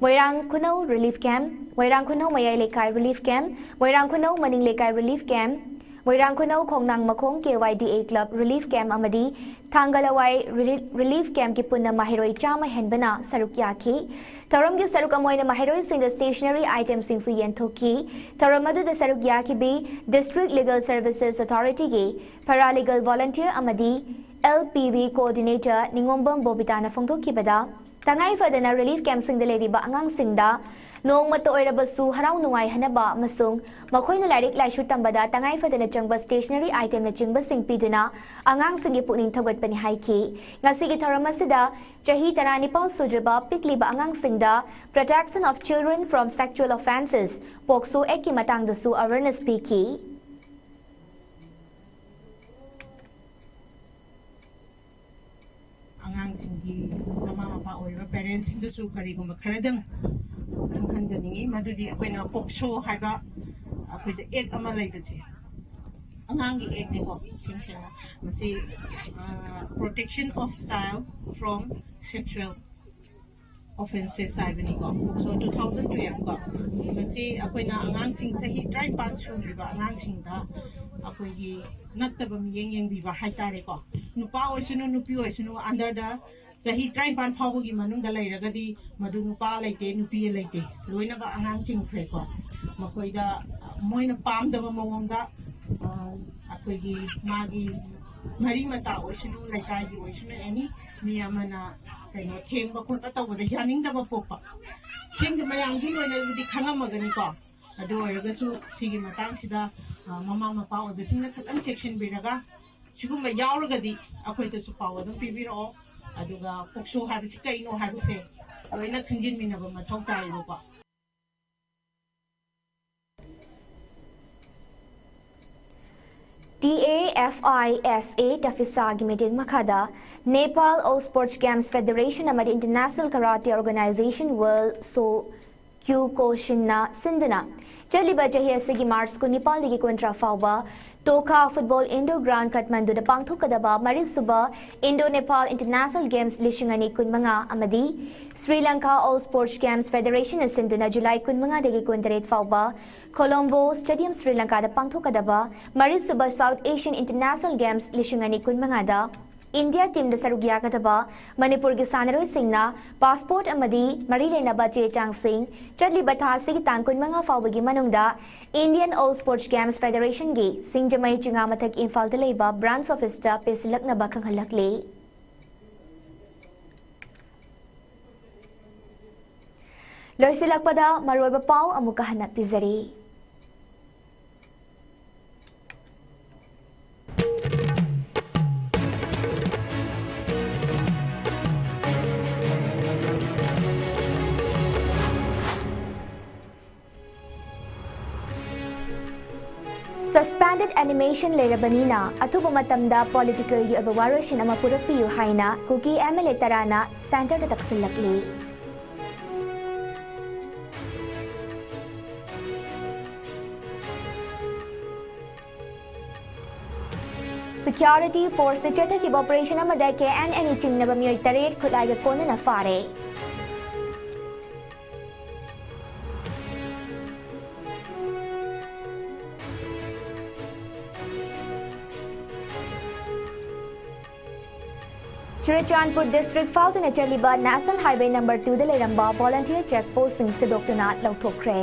ꯃꯣꯏꯔꯥꯡ ꯈꯨꯅꯧ ꯔꯤꯂꯤꯐ ꯀꯦꯝꯞ, ꯃꯣꯏꯔꯥꯡ ꯈꯨꯅꯧ ꯃꯌꯥꯏ ꯂꯩꯀꯥꯏ ꯔꯤꯂꯤꯐ ꯀꯦꯝꯞ, ꯃꯣꯏꯔꯥꯡ ꯈꯨꯅꯧ ꯃꯅꯤꯡ ꯂꯩꯀꯥꯏ ꯔꯤꯂꯤꯐ ꯀꯦꯝꯞ, ꯃꯣꯏꯔꯥꯡ ꯈꯨꯅꯧ ꯈꯣꯡꯅꯥꯡ ꯃꯈꯣꯡ ꯀꯦ Y D A club relief camp ꯑꯃꯗꯤ ꯊꯥꯡꯒ ꯂꯋꯥꯏ ꯔꯤꯂꯤ-, ꯔꯤꯂꯤꯐ ꯀꯦꯝꯞꯀꯤ ꯄꯨꯟꯅ ꯃꯍꯩꯔꯣꯏ ꯆꯥꯝꯃ ꯍꯦꯟꯕꯅ ꯁꯔꯨꯛ ꯌꯥꯈꯤ꯫ ꯊꯧꯔꯝꯒꯤ ꯁꯔꯨꯛ ꯑꯃ ꯑꯣꯏꯅ ꯃꯍꯩꯔꯣꯏꯁꯤꯡꯗ ꯁ꯭ꯇꯦꯁꯅꯔꯤ ꯑꯥꯏꯇꯦꯝꯁꯤꯡꯁꯨ ꯌꯦꯟꯊꯣꯛꯈꯤ꯫ ꯊꯧꯔꯝ ꯑꯗꯨꯗ ꯁꯔꯨꯛ ꯌꯥꯈꯤꯕꯤ ꯗꯤꯁꯇ꯭ꯔꯤꯛ ꯂꯤꯒꯜ ꯁꯔꯚꯤꯁꯦꯁ ꯑꯣꯊꯣꯔꯤꯇꯤꯒꯤ ꯄꯦꯔꯥꯂꯤꯒꯜ ꯚꯣꯂꯨꯟꯇꯤꯌꯔ ꯑꯃꯗꯤ ꯑꯦꯜ ꯄꯤ ꯚꯤ ꯀꯣꯑꯣꯔꯗꯤꯅꯦꯇꯔ ꯅꯤꯉꯣꯝꯕꯝ ꯕꯣꯕꯤꯇꯥꯅ ꯐꯣꯡꯗꯣꯛꯈꯤꯕꯗ, ꯇꯉꯥꯏ ꯐꯗꯅ ꯔꯤꯂꯤꯐ ꯀꯦꯝꯞꯁꯤꯡꯗ ꯂꯩꯔꯤꯕ ꯑꯉꯥꯡꯁꯤꯡꯗ ꯅꯣꯡꯃꯇ ꯑꯣꯏꯔꯕꯁꯨ ꯍꯔꯥꯎ ꯅꯨꯡꯉꯥꯏꯍꯟꯅꯕ ꯑꯃꯁꯨꯡ ꯃꯈꯣꯏꯅ ꯂꯥꯏꯔꯤꯛ ꯂꯥꯏꯁꯨ ꯇꯝꯕꯗ ꯇꯉꯥꯏ ꯐꯗꯅ ꯆꯪꯕ ꯁ꯭ꯇꯦꯁꯅꯔꯤ ꯑꯥꯏꯇꯦꯝꯅꯆꯤꯡꯕꯁꯤꯡ ꯄꯤꯗꯨꯅ ꯑꯉꯥꯡꯁꯤꯡꯒꯤ ꯄꯨꯛꯅꯤꯡ ꯊꯧꯒꯠꯄꯅꯤ ꯍꯥꯏꯈꯤ꯫ ꯉꯁꯤꯒꯤ ꯊꯧꯔꯝ ꯑꯁꯤꯗ ꯆꯍꯤ ꯇꯔꯥꯅꯤꯄꯥꯜ ꯁꯨꯗ꯭ꯔꯤꯕ ꯄꯤꯛꯂꯤꯕ ꯑꯉꯥꯡꯁꯤꯡꯗ Protection of Children from Sexual Offences, ꯄꯣꯛꯁꯣ ꯑꯦꯛꯀꯤ ꯃꯇꯥꯡꯗꯁꯨ ꯑꯦꯋꯦꯔꯅꯦꯁ ꯄꯤꯈꯤ꯫ ꯑꯉꯥꯡꯁꯤꯡꯒꯤ ꯃꯃꯥ ꯃꯄꯥ ꯑꯣꯏꯔꯤꯕ ꯄꯦꯔꯦꯟꯁꯁꯤꯡꯗꯁꯨ ꯀꯔꯤꯒꯨꯝꯕ ꯈꯔꯗꯪ ꯈꯪꯍꯟꯖꯅꯤꯡꯉꯤ꯫ ꯃꯗꯨꯗꯤ ꯑꯩꯈꯣꯏꯅ ꯄꯣꯛꯁꯣ ꯍꯥꯏꯕ ꯑꯩꯈꯣꯏꯗ ꯑꯦꯛ ꯑꯃ ꯂꯩꯕꯁꯦ, ꯑꯉꯥꯡꯒꯤ ꯑꯦꯛꯅꯤꯀꯣ, ꯏꯁꯦꯡ ꯁꯦꯡꯅ ꯃꯁꯤ, ꯑ, Protection of Child from Sexual Offences ꯍꯥꯏꯕꯅꯤꯀꯣ꯫ So, two thousand twelve ꯀꯣ, ꯃꯁꯤ ꯑꯩꯈꯣꯏꯅ ꯑꯉꯥꯡꯁꯤꯡ ꯆꯍꯤ ꯇꯔꯥꯅꯤꯄꯥꯜ ꯁꯨꯗ꯭ꯔꯤꯕ ꯑꯉꯥꯡꯁꯤꯡꯗ ꯑꯩꯈꯣꯏꯒꯤ ꯅꯠꯇꯕ ꯃꯤꯠꯌꯦꯡ ꯌꯦꯡꯕꯤꯕ ꯍꯥꯏꯇꯥꯔꯦꯀꯣ꯫ ꯅꯨꯄꯥ ꯑꯣꯏꯁꯅꯨ, ꯅꯨꯄꯤ ꯑꯣꯏꯁꯅꯨ, under the ꯆꯍꯤ ꯇꯔꯥꯅꯤꯄꯥꯜ ꯐꯥꯎꯕꯒꯤ ꯃꯅꯨꯡꯗ ꯂꯩꯔꯒꯗꯤ ꯃꯗꯨ ꯅꯨꯄꯥ ꯂꯩꯇꯦ, ꯅꯨꯄꯤ ꯂꯩꯇꯦ, ꯂꯣꯏꯅꯃꯛ ꯑꯉꯥꯡꯁꯤꯡꯈ꯭ꯔꯦꯀꯣ꯫ ꯃꯈꯣꯏꯗ ꯃꯣꯏꯅ ꯄꯥꯝꯗꯕ ꯃꯑꯣꯡꯗ, ꯑ, ꯑꯩꯈꯣꯏꯒꯤ ꯃꯥꯒꯤ ꯃꯔꯤ ꯃꯇꯥ ꯑꯣꯏꯁꯅꯨ, ꯂꯩꯀꯥꯏꯒꯤ ꯑꯣꯏꯁꯅꯨ, ꯑꯦꯅꯤ ꯃꯤ ꯑꯃꯅ ꯀꯩꯅꯣ ꯊꯦꯡꯕ ꯈꯣꯠꯄ ꯇꯧꯕꯗ ꯌꯥꯅꯤꯡꯗꯕ ꯄꯣꯛꯄ, ꯁꯤꯡꯁꯦ ꯃꯌꯥꯝꯒꯤ ꯑꯣꯏꯅꯕꯨꯗꯤ ꯈꯪꯉꯝꯃꯒꯅꯤꯀꯣ꯫ ꯑꯗꯨ ꯑꯣꯏꯔꯒꯁꯨ ꯁꯤꯒꯤ ꯃꯇꯥꯡꯁꯤꯗ, ꯑ, ꯃꯃꯥ ꯃꯄꯥ ꯑꯣꯏꯕꯁꯤꯡꯅ ꯈꯤꯇꯪ ꯆꯦꯛꯁꯤꯟꯕꯤꯔꯒ, ꯁꯤꯒꯨꯝꯕ ꯌꯥꯎꯔꯒꯗꯤ ꯑꯩꯈꯣꯏꯗꯁꯨ ꯄꯥꯎ ꯑꯗꯨꯝ ꯄꯤꯕꯤꯔꯛꯑꯣ꯫ ꯑꯗꯨꯒ ꯄꯣꯛꯁꯣ ꯍꯥꯏꯕꯁꯤ ꯀꯩꯅꯣ ꯍꯥꯏꯕꯁꯦ ꯂꯣꯏꯅ ꯈꯪꯖꯤꯟꯃꯤꯟꯅꯕ ꯃꯊꯧ ꯇꯥꯏꯌꯦꯕꯀꯣ꯫ TAFISA, TAFISA ꯒꯤ ꯃꯤꯠꯌꯦꯡ ꯃꯈꯥꯗ Nepal All Sports Games Federation ꯑꯃꯗꯤ International Karate Organization, World So Kyokushinꯅ ꯁꯤꯟꯗꯨꯅ ꯆꯠꯂꯤꯕ ꯆꯍꯤ ꯑꯁꯤꯒꯤ ꯃꯥꯔꯆ ꯀꯨꯟꯅꯤꯄꯥꯜꯗꯒꯤ ꯀꯨꯟꯊ꯭ꯔꯥ ꯐꯥꯎꯕ ꯇꯣꯈꯥ Football Indoor Ground ꯀꯥꯊꯃꯟꯗꯨꯗ ꯄꯥꯡꯊꯣꯛꯀꯗꯕ ꯃꯔꯤꯁꯨꯕ Indo-Nepal International Games ꯂꯤꯁꯤꯡ ꯑꯅꯤ ꯀꯨꯟꯃꯉꯥ ꯑꯃꯗꯤ Sri Lanka All Sports Games Federationꯅ ꯁꯤꯟꯗꯨꯅ ꯖꯨꯂꯥꯏ ꯀꯨꯟꯃꯉꯥꯗꯒꯤ ꯀꯨꯟꯇꯔꯦꯠ ꯐꯥꯎꯕ Colombo Stadium, Sri Lankaꯗ ꯄꯥꯡꯊꯣꯛꯀꯗꯕ ꯃꯔꯤꯁꯨꯕ South Asian International Games ꯂꯤꯁꯤꯡ ꯑꯅꯤ ꯀꯨꯟꯃꯉꯥꯗ ꯏꯟꯗꯤꯌꯥ ꯇꯤꯝꯗ ꯁꯔꯨꯛ ꯌꯥꯒꯗꯕ ꯃꯅꯤꯄꯨꯔꯒꯤ ꯁꯥꯟꯅꯔꯣꯏꯁꯤꯡꯅ ꯄꯥꯁꯄꯣꯔꯠ ꯑꯃꯗꯤ ꯃꯔꯤ ꯂꯩꯅꯕ ꯆꯦ ꯆꯥꯡꯁꯤꯡ ꯆꯠꯂꯤꯕ ꯊꯥ ꯑꯁꯤꯒꯤ ꯇꯥꯡ ꯀꯨꯟꯃꯉꯥ ꯐꯥꯎꯕꯒꯤ ꯃꯅꯨꯡꯗ Indian All Sports Games Federationꯒꯤ ꯁꯤꯡꯖꯃꯩ ꯆꯤꯉꯥꯃꯊꯛ ꯏꯝꯐꯥꯜꯗ ꯂꯩꯕ branch officeꯇ ꯄꯤꯁꯤꯜꯂꯛꯅꯕ ꯈꯪꯍꯜꯂꯛꯂꯤ꯫ ꯂꯣꯏꯁꯤꯜꯂꯛꯄꯗ ꯃꯔꯨꯑꯣꯏꯕ ꯄꯥꯎ ꯑꯃꯨꯛꯀ ꯍꯟꯅ ꯄꯤꯖꯔꯤ꯫ Suspended animation ꯂꯩꯔꯕꯅꯤꯅ ꯑꯊꯨꯕ ꯃꯇꯝꯗ politicalꯒꯤ ꯑꯣꯏꯕ ꯋꯥꯔꯣꯏꯁꯤꯟ ꯑꯃ ꯄꯨꯔꯛꯄꯤꯌꯨ ꯍꯥꯏꯅ ꯀꯨꯀꯤ MLA ꯇꯔꯥꯅ centreꯗ ꯇꯛꯁꯤꯜꯂꯛꯂꯤ꯫ Security forceꯅ ꯆꯠꯊꯈꯤꯕ operation ꯑꯃꯗ KNNA ꯆꯤꯡꯅꯕ ꯃꯤꯑꯣꯏ ꯇꯔꯦꯠ ꯈꯨꯠꯂꯥꯏꯒ ꯀꯣꯟꯅꯅ ꯐꯥꯔꯦ꯫ ꯆꯨꯔꯆꯥꯟꯄꯨꯔ district ꯐꯥꯎꯗꯨꯅ ꯆꯠꯂꯤꯕ National Highway number twoꯗ ꯂꯩꯔꯝꯕ volunteer check postꯁꯤꯡ ꯁꯤꯗꯣꯛꯇꯨꯅ ꯂꯧꯊꯣꯛꯈ꯭ꯔꯦ꯫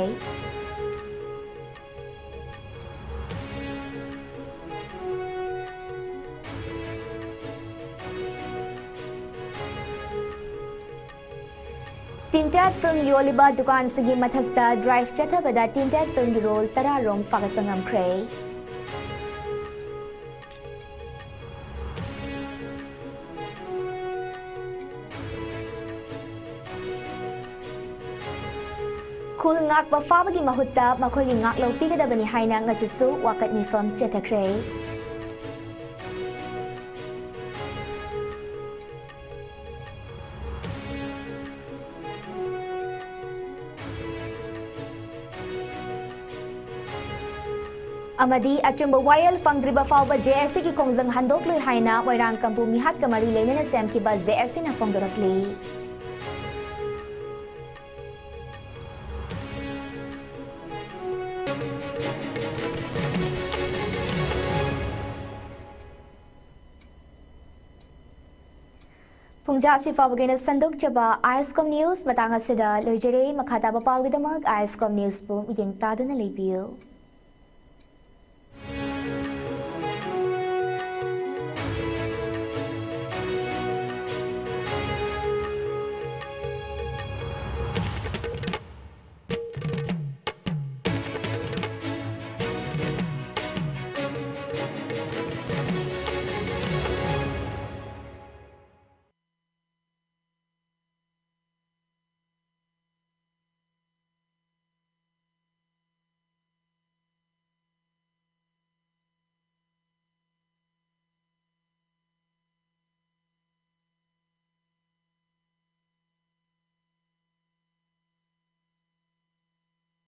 Tinted film ꯌꯣꯜꯂꯤꯕ ꯗꯨꯀꯥꯟꯁꯤꯡꯒꯤ ꯃꯊꯛꯇ drive ꯆꯠꯊꯕꯗ tinted filmꯒꯤ roll ꯇꯔꯥ ꯔꯣꯝ ꯐꯥꯒꯠꯄ ꯉꯝꯈ꯭ꯔꯦ꯫ ꯈꯨꯜ ꯉꯥꯛꯄ ꯐꯥꯕꯒꯤ ꯃꯍꯨꯠꯇ ꯃꯈꯣꯏꯒꯤ ꯉꯥꯛꯂꯧ ꯄꯤꯒꯗꯕꯅꯤ ꯍꯥꯏꯅ ꯉꯁꯤꯁꯨ ꯋꯥꯀꯠ ꯃꯤꯐꯝ ꯆꯠꯊꯈ꯭ꯔꯦ꯫ ꯑꯃꯗꯤ ꯑꯆꯨꯝꯕ ꯋꯥꯌꯦꯜ ꯐꯪꯗ꯭ꯔꯤꯕ ꯐꯥꯎꯕ ꯖꯦ ꯑꯦꯁ ꯁꯤꯒꯤ ꯈꯣꯡꯖꯪ ꯍꯟꯗꯣꯛꯂꯣꯏ ꯍꯥꯏꯅ ꯃꯣꯏꯔꯥꯡ ꯀꯥꯡꯕꯨ ꯃꯤꯍꯥꯠꯀ ꯃꯔꯤ ꯂꯩꯅꯅ ꯁꯦꯝꯈꯤꯕ ꯖꯦ ꯑꯦꯁ ꯁꯤꯅ ꯐꯣꯡꯗꯣꯔꯛꯂꯤ꯫ ꯄꯨꯡꯖꯥ ꯑꯁꯤ ꯐꯥꯎꯕꯒꯤ ꯑꯣꯏꯅ ꯁꯟꯗꯣꯛꯆꯕ ꯑꯥꯏ ꯑꯦꯁ ꯀꯣꯝ ꯅ꯭ꯌꯨꯁ ꯃꯇꯥꯡ ꯑꯁꯤꯗ ꯂꯣꯏꯖꯔꯦ꯫ ꯃꯈꯥ ꯇꯥꯕ ꯄꯥꯎꯒꯤꯗꯃꯛ ꯑꯥꯏ ꯑꯦꯁ ꯀꯣꯝ ꯅ꯭ꯌꯨꯁꯄꯨ ꯃꯤꯠꯌꯦꯡ ꯇꯥꯗꯨꯅ ꯂꯩꯕꯤꯌꯨ꯫